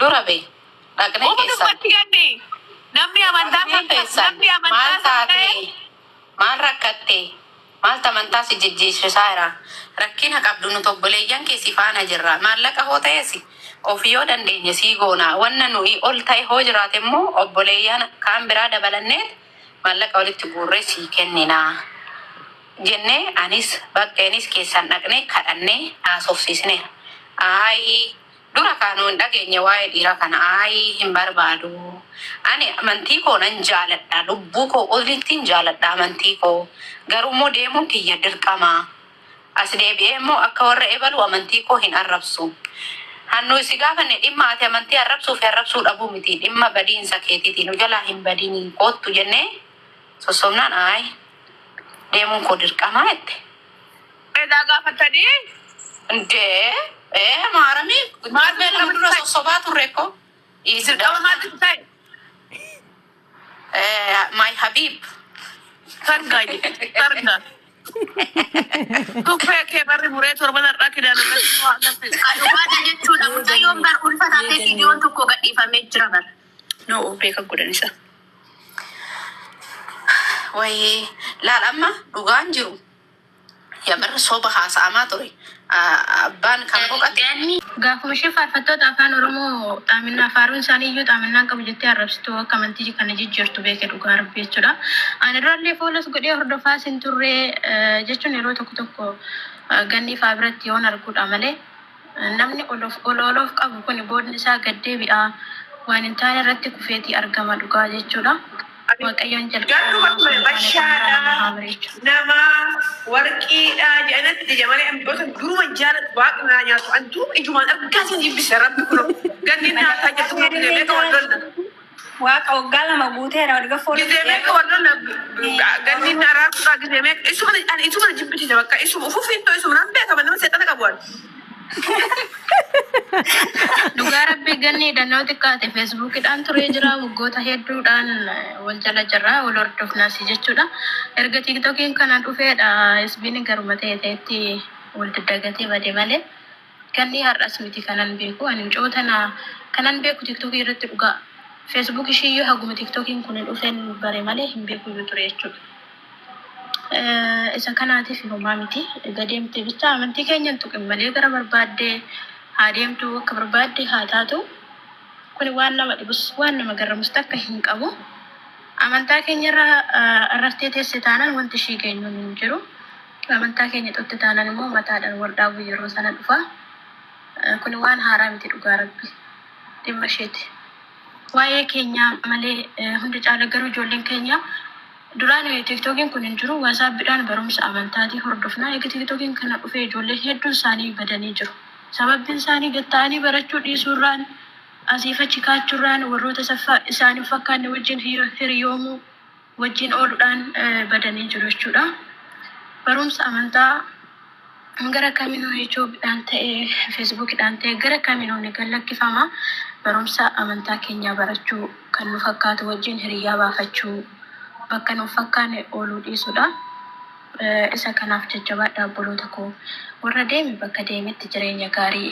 Dura bee dhaqnee Uma keessan. dubbatti ganni. Namni amantaa Dhaqnee san keessan namni maal amantaa san ta'e taatee maal rakkattee maaltu amantaa si jijjiirsisaa jira? Rakkina qabdu nuti obboleeyyan kee si faana jirra. Maallaqa hoo ta'es of yoo dandeenye sii goona. Wanna nuyi ol ta'e hoo jiraate immoo obboleeyyan kaan biraa dabalanneet maallaqa walitti guurree sii kennina. Jennee anis baqqeenis keessan dhaqnee kadhannee haasofsiisneera. Aayii dura kaa nu hin dhageenye waa'ee dhiira kana aayii hin barbaadu. Ani amantii koo nan jaaladha lubbuu koo olittin jaaladha amantii koo. Garuu immoo deemuun kiyya dirqama. As deebi'ee immoo akka warra ebaluu amantii koo hin arrabsu. Han nuyi si gaafanne dhimma ati amantii arrabsuu fi arrabsuu dhabuu miti dhimma badiinsa keetiiti nu jalaa hin badinii koottu jennee sossobnaan ayi deemuun koo dirqama jette. Edaa gaafattanii? Indee ee maaramii Maal torbee lama dirqama dura ta'e? sossobaa turre ko. Dirqama maaltu ta'e? My habib. Targaa jedhe. Targaa. Tuffee kee barri muree torban har'aa kidaan irratti nu haa agarsiisu. Dhugaadha jechuudha. Mucayyoon bar ulfa taatee viidiyoon tokko gadhiifamee jira bar. No of beeka godhan isa. Wayii laal amma dhugaan jiru yamarra soba haasa'amaa ture. Abbaan kan boqate. Ganni Gaafuma ishee faarfattoota afaan Oromoo xaaminaa faaruun isaanii iyyuu xaaminaa hin qabu jettee arrabsitu akka amantii kana jijjiirtu beeke dhugaa rabbi jechuudha. Ani durallee foolos godhee hordofaa sin turre jechuun yeroo tokko tokko gannii faa biratti yoon arguudha malee Namni ol of ol ol of qabu kuni boodni isaa gad deebi'a. Waan hin taane irratti kufeeti argama dhugaa jechuudha. Ani Waaqayyoon jalqaba ganduma namaa osoo ture hin taane xumura bashaadha nama haa bareechu. nama warqiidha jedhanatti jija malee an bi'oota duruma hin jaalatu waaqni naa nyaatu an duruma ijumaan argaa sin jibbisa rabbi kuno ganni naataa jirtu kun gizee meeqa wal lolla Waaqa waggaa lama guuteera erga fooloo gizee meeqa wal lolla ganni na araarsuudha gizee meeqa isuma ani isuma na jibbisiisa bakka isuma ufuuf hin ta'u isuma nan beekama nama seexana qabu an. Dhugaa rabbii ganni hidhannoo xiqqaate feesbuukidhaan turee jira waggoota hedduudhaan wal jala jirra wal hordofnas jechuudha. Erga tiiktokiin kana dhufeedha isbiin garuma ta'e ta'etti wal daddagatee bade malee ganni har'as miti kanan beeku ani mucoo tana kanan beeku tiiktokii irratti dhugaa feesbuuk ishiiyyuu haguma tiiktokiin kun dhufeen bare malee hin beekuyyuu ture jechuudha. Isa kanaatiif homaa miti. Gadeemte bicha amantii keenya hin tuqin malee gara barbaadde haa deemtu akka barbaadde haa taatu. Kuni waan nama dhibus waan nama garramus takka hin qabu. Amantaa keenya irra arraftee teesse taanaan wanti ishii geenyuun hin jiru. Amantaa keenya xuqxe taanaan immoo mataadhaan wal dhaabu yeroo sana dhufa. Kuni waan haaraa miti dhugaa rabbi. Dhimma isheeti. Waa'ee keenyaa malee hunda caala garuu ijoolleen keenya Duraan tiktokin kun hin jiru whatsappidhaan barumsa amantaatii hordofna eega tiktokin kana dhufee ijoolleen hedduun isaanii badanii jiru sababbin isaanii gad ta'anii barachuu dhiisuurraan asiif achi kaachurraan warroota isaan hin fakkaanne wajjin hiriyoomuu wajjin ooludhaan badanii jiru jechuudha barumsa amantaa gara kaminuu youtube dhaan ta'e facebook dhaan ta'e gara kaminuu ni gad lakkifama barumsa amantaa keenyaa barachuu kan nu fakkaatu wajjin hiriyyaa baafachuu bakka nu hin fakkaane ooluu dhiisuudha isa kanaaf jajjabaadhaa obboloota koo warra deeme bakka deemetti jireenya gaarii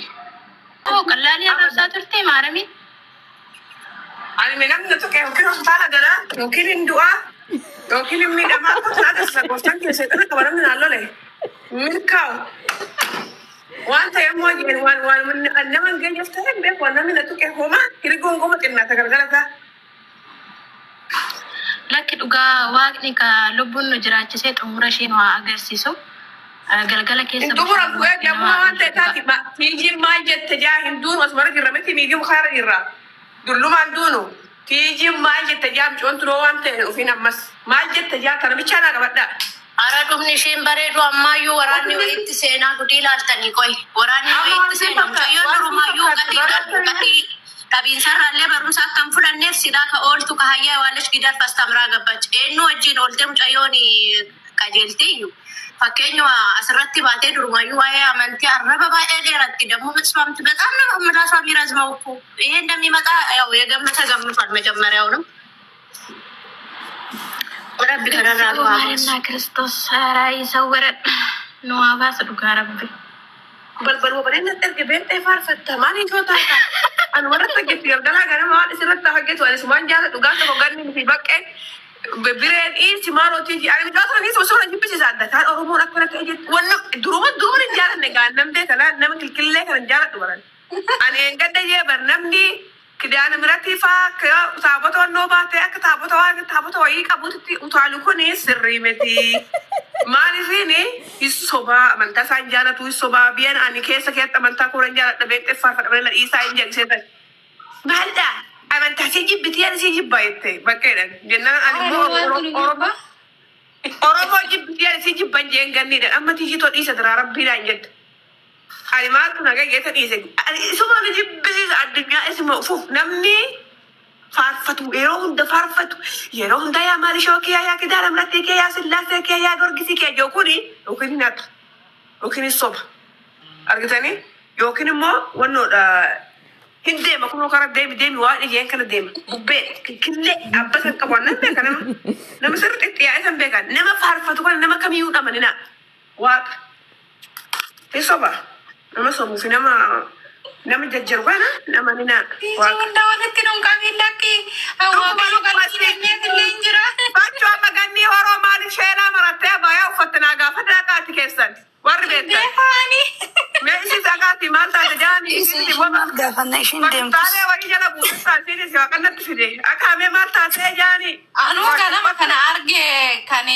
Oo qallaalii arrabsaa turtee maaramiin. Ani mee namni na tuqe yookiin hospitaala gala yookiin hin du'a yookiin hin miidhama akka kana agarsiisa gooftaan kee seexana qaba namni naan lole milkaa'u waan ta'e immoo jeen waan waan nama hin geenyeef ta'e hin beeku waan namni na tuqe homaa hirigoon goma xinnaata galgala isaa. Lakki dhugaa waaqni ka lubbuun nu jiraachisee xumura ishee nu haa agarsiisu. Galgala Hin keessa xumuramtu bishaan eegi nama ammuma haa waan oolchu ta'e dhugaa. taati tiijiin maal jette jaa hin duunu asumara jirra miti miidiin kaara jirra dullumaan duunu tiijiin maal jette jaa micoon tunoo waan ta'e hin dhufin ammas maal jette jaa tana bichaa naa qabadhaa. Ara dhumni isheen bareedu ammaayyuu waraanni wayiitti seenaa gudii ilaaltanii qoy waraanni Amma waan wayiitti siin seena fakkaatu mucayyoon waan siin durumaayyuu fakkaatu gatii barattu gatii dhabiinsarraallee barumsa akka hin fudhanneef silaa ka ooltu ka hayyaa waalash gidar fastamraa gabbach eenyu wajjin oolte mucayyoon qajeelteeyyu fakkeenyuma asirratti baatee durumaayyuu waa'ee amantii arraba baay'ee dheeratti ደግሞ መስማምት በጣም ነው ምላሷ የሚረዝመው እኮ ይሄ እንደሚመጣ ያው የገመተ ገምቷል መጀመሪያውንም Rabbi kanarraa nu haa baasu. Maarinnaa Kiristoos haaraa ይሰውረን nu haa baasu dhugaa rabbi. Balbaluma banee natti erge beektee faarfatta. Maaliin yoo taata? Ani warratti hojjetu galgalaa ganama waan isirratti hojjetu ani sumaan jaalladhu gaafa tokko ganni fi baqqeen bireen dhiirsi maal hojii ani mucaa sana keessa osoo na jibbisiisa adda kaan Oromoon akkana ta'e jettu wanna duruma duruma hin jaalanne gaan namtee kana nama kilkillee kana hin jaaladhu baran. Ani eengadda jee bar namni kidaana miratii faa akka taabota wannoo baatee akka taabota waan taabota wayii qabuutti utaalu kuni sirrii miti. Maaliifini hin sobaa amantaa isaan jaalatu hin sobaa biyyan ani keessa keessatti amantaa koo nan jaaladha beektee faarfadha malee dhiisaa hin jedhiseetan. Maalidha amantaa sii jibbitii ani sii jibbaa jette bakkeedhan jennaan ani Haala immoo waan kun Oromoo jibba. Oromoo jibbitii ani sii jibban jeen ganniidha amma tiijitoo dhiisa diraa rabbiidhaan jette. Ani maaltu na gaggeessa dhiise ani isuma na jibbisiisa addunyaa isuma ufuuf namni faarfatu yeroo hunda faarfatu yeroo hunda yaa maalishoo kiyyaa yaa kidaana miratii kiyyaa yaa sillaasee kiyyaa yaa gorgisii kiyyaa jiru kuni yookiin hin hatu yookiin hin soba argitanii yookiin immoo wannoodha hin deema kunoo kara deemi deemi waan ijeen kana deema bubbee killee abba san qabu waan nan beeka nama nama sirriitti itti yaa'e san beeka nama faarfatu kana nama kamiyyuu dhamanina waaqa hin soba nama sobuu fi nama nama jajjaru kana nama nina Iji waaqa. hunda walitti nun qabin lakki. Waaqayyo qalbii keenyaaf illee hin jira. Baachuu amma ganni horoo maaliif sheelaa marattee abaayaa uffatte naa gaafadhaa qaati keessan warri beektan. Beekaani. Mee isin saqaati maal taate jaani Isii isin wama maal gaafanna ishiin deemtus. Taalee wayii jala buusaa isiinis waaqannatti fide akaamee maal taatee jaani. Anuu ganama kana arge kan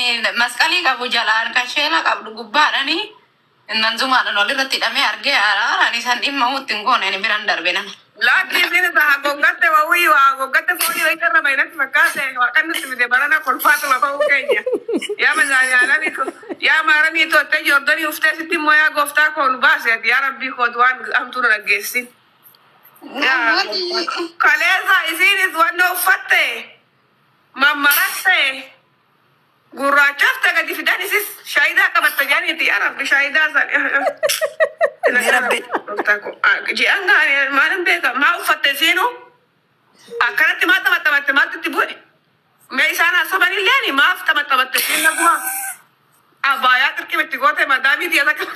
masqalii qabu jalaan kan sheela qabdu gubbaadhani. Nanzumaadhaan walirratti hidhamee argee araaraan isaan dhimma uutti hin goone ani biran darbe nama. Laakki isiin isa hagooggatte wawii waa hagooggatte foonii wayii karra baay'inatti fakkaate waaqannatti fide barana kolfaatuma ba'uu keenya. Yaa mazaayaalanii yaa maaramii toottee joordanii uftee sitti immoo yaa gooftaa koo nu baase ati yaa rabbii kootu waan hamtuu nu dhaggeessin. Yaa kaleessa isiinis wanna uffatte mammaratte gurraachafte gadi fidan isis shaayidaa qabatta jaaniiti yaa rabbi shaayidaa san. Mee rabbi Ji'aan gaanii maalin beeka maa uffatte isiinu akkanatti maa xamaxamatte maaltu itti bu'e mee isaan haasabanilleeni maaf xamaxamatte isiin naguma abaayaa xirqima itti goote madaamii tiyya takka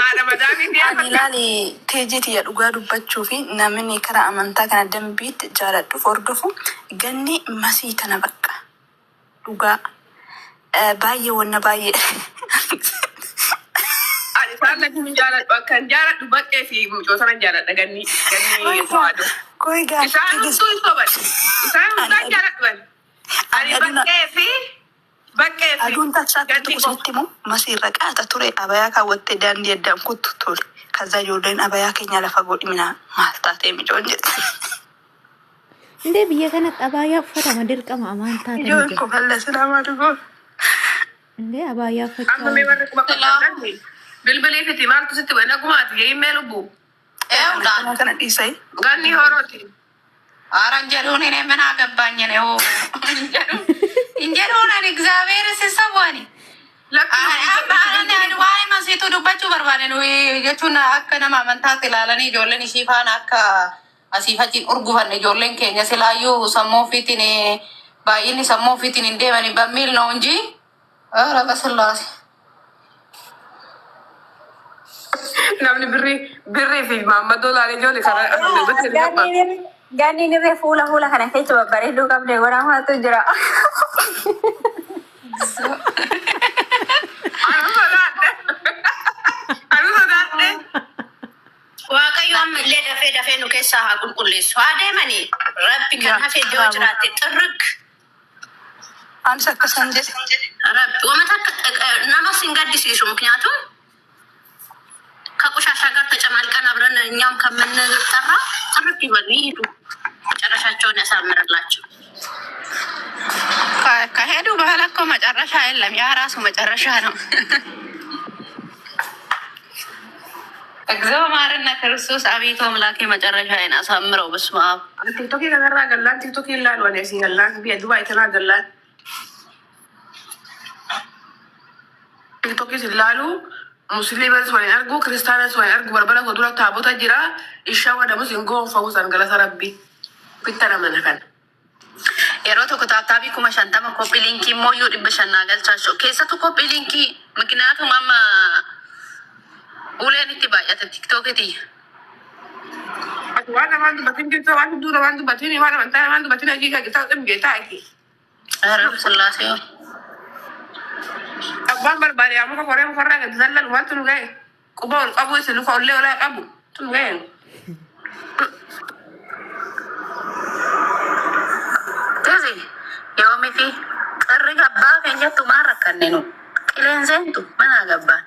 haadha madaamii tiyya Ani takka. ilaali teejii tiyya dhugaa dubbachuu fi namni karaa amantaa kana dambiitti jaaladhuuf hordofu ganni masii tana bakka dhugaa baay'ee wanna baay'ee. Ani isaan lachuun jaaladhu akkan jaaladhu baqqee fi mucoo sanan jaaladha ganni ganni tawaadho. Koi gaa Isaan hunduu hin soban. Isaan Ani hundaan jaaladhu. Ani aduun baqqee fi baqqee fi aduun tasaa ganni tokko qofa. sitti immoo masii irra qaata ture abayaa kaawwattee daandii addaan kuttu ture. Kaza ijoolleen abayaa keenya lafa godhimina maal taatee micoon jedhe. Indee biyya kanatti abaayaa uffatama dirqama amantaa ta'e Ijoon jira. kun balleessinaa maal goo. Indee abaayaa uffachaa Amma mee oolan. warri quba qabdan bilbilii fiti maaltu sitti bu'e nagumaati jedhii mee lubbu. Eewudhaan. Kana kana dhiisee. Ganni horooti. ኧረ እንጀሩን እኔ ምን አገባኝ ነው እንጀሩን እግዚአብሔር ሲሰዋኒ waa'ee masiituu dubbachuu barbaadan jechuun akka nama amantaatti ilaalanii ijoolleen ishii faana akka asiif achiin urgufanne ijoolleen keenya silaayyuu sammuu ofiitiin baay'inni sammuu ofiitiin hin deemani በሚል ነው እንጂ ኧረ በስላሴ Namni birrii birrii fi maammadoo laalee ijoollee karaa dubbatti hin qabba. Ganni irree fuula fuula kana keessa babbareeduu qabde godhamaatu jira. Anu sodaadhe. Anu sodaadhe. Waaqayyo amma illee dafee dafee nu keessaa haa qulqulleessu. Haa deemanii rabbi kan hafe yoo jiraate xirrik Anis akkasan jedhe. rabbi wama takka namas hin gaddisiisu ምክንያቱም ከቆሻሻ ጋር ተጨማልቀን አብረን እኛም ከምንጠራ ጥርቅ ይበሉ ይሂዱ፣ መጨረሻቸውን ያሳምርላቸው። ከሄዱ በኋላ እኮ መጨረሻ የለም። ያ ራሱ መጨረሻ ነው። እግዚኦ መሐረነ ክርስቶስ። አቤቱ አምላኬ መጨረሻዬን አሳምረው። በስመ አብ Tiktokii kanarraa gallaan tiktokii ilaalu ani asii gallaan biyya Dubaay tanaa gallaan. Tiktokis ilaalu musliimas waliin argu kiristaanas waliin argu balbala koo dura taabota jira ishaa wadamus hin goonfamu san galata rabbi. Bitta mana kana. Yeroo tokko taaptaabii 50,000 kophii liinkii immoo yoo 500 naa galchaa jiru. Keessattuu kophii liinkii ምክንያቱም amma Uleen itti baay'ate tiktookiti. Ati waan namaan dubbatin jirtu waan hedduu namaan dubbatin waan amantaa namaan dubbatin hojii kan gitaa dhimgee taa'e. Arab sillaasee. Abbaan barbaade yaa muka koree mukarraa gadi zallalu maaltu nu ga'e? Quba ol qabu isin luka ollee olaa qabu tu nu ga'e. Tezi yoomii fi xirri gabbaa keenyattu maal rakkanne nu? Qilleenseentu mana gabbaan.